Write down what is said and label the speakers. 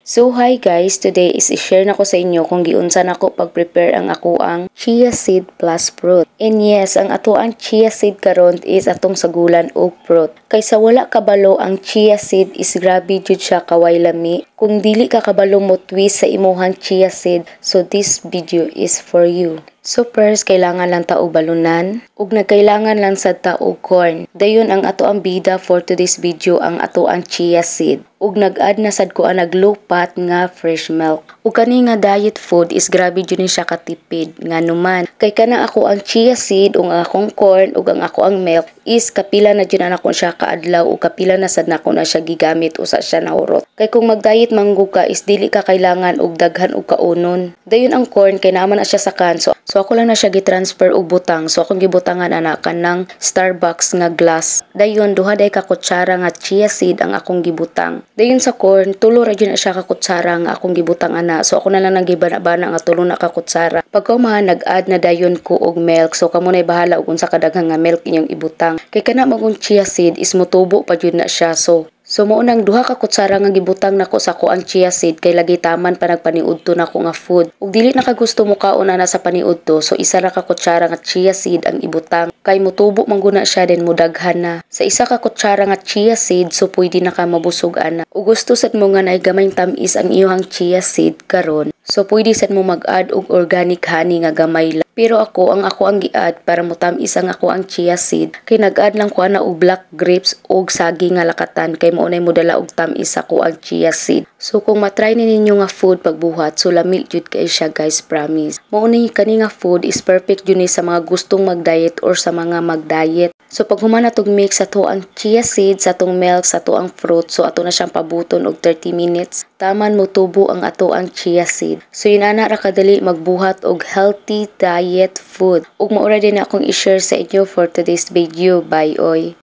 Speaker 1: So hi guys, today is i-share nako sa inyo kung giunsa nako pag-prepare ang akoang chia seed plus fruit. And yes, ang atoang chia seed karon is atong sagulan og fruit. Kay sa wala kabalo, ang chia seed is grabe jud siya kaway lami. Kung dili ka kabalo mo twist sa imuhang chia seed, so this video is for you. So first, kailangan lang ta og balunan ug nagkailangan lang sad ta og corn. Dayon ang atoang bida for today's video ang atoang chia seed. Ug nag-add na sad ko ang naglupat nga fresh milk. Ug kani nga diet food is grabe jud ni siya katipid, ngano man kay kana akoang chia seed ug ang akong corn ug ang akoang milk is kapila na jud nako siya kaadlaw ug kapila na sad nako na siya gigamit usa siya nahurot. Kay kung mag-diet man gud ka is dili ka kailangan og daghan og kaunon. Dayon ang corn kay naa man na siya sa can, so ako lang na siya gi-transfer og butang. So akong gibutangan ana kanang Starbucks nga glass. Dayon duha day ka kutsara nga chia seed ang akong gibutang. Dayon sa corn, tulo ra jud na siya ka kutsara nga akong gibutang ana. So ako na lang nang gibana-bana nga tulo na ka kutsara. Pagkahuman, nag-add na dayon ko og milk. So kamo nay bahala og unsa kadaghan nga milk inyong ibutang. Kay kana magong chia seed is motubo pa jud na siya. So mao nang duha ka kutsara nga gibutang nako sa akoang chia seed kay lagi taman pa nagpaniudto nako nga food. Ug dili na ka gusto mo kaon ana sa paniudto, so isa ra ka kutsara nga chia seed ang ibutang. Kay motubo man guna siya, then modaghan na. Sa isa ka kutsara nga chia seed, so pwede na ka mabusog ana. Ug gusto sad mo nga naay gamayng tam-is ang iyong chia seed karon, so pwede sad mo mag-add og organic honey nga gamay lang. Pero ako, ang akoang gi-add para motam-is ang akoang chia seed, kay nag-add lang ko ana og black grapes og saging nga lakatan kay mao nay modala og tam-is sa akoang chia seed. So kung matry ni ninyo nga food pagbuhat, so lami jud kay siya, guys, promise. Mao ni kani nga food is perfect jud ni sa mga gustong mag-diet or sa mga mag-diet. So pag human natog mix atoang chia seed sa atong milk, sa atoang fruit, so ato na siyang pabuton og 30 minutes. Taman motubo ang atoang chia seed. So yun ana ra kadali magbuhat og healthy diet food. Ug mao ra din akong i-share sa inyo for today's video. Bye oy.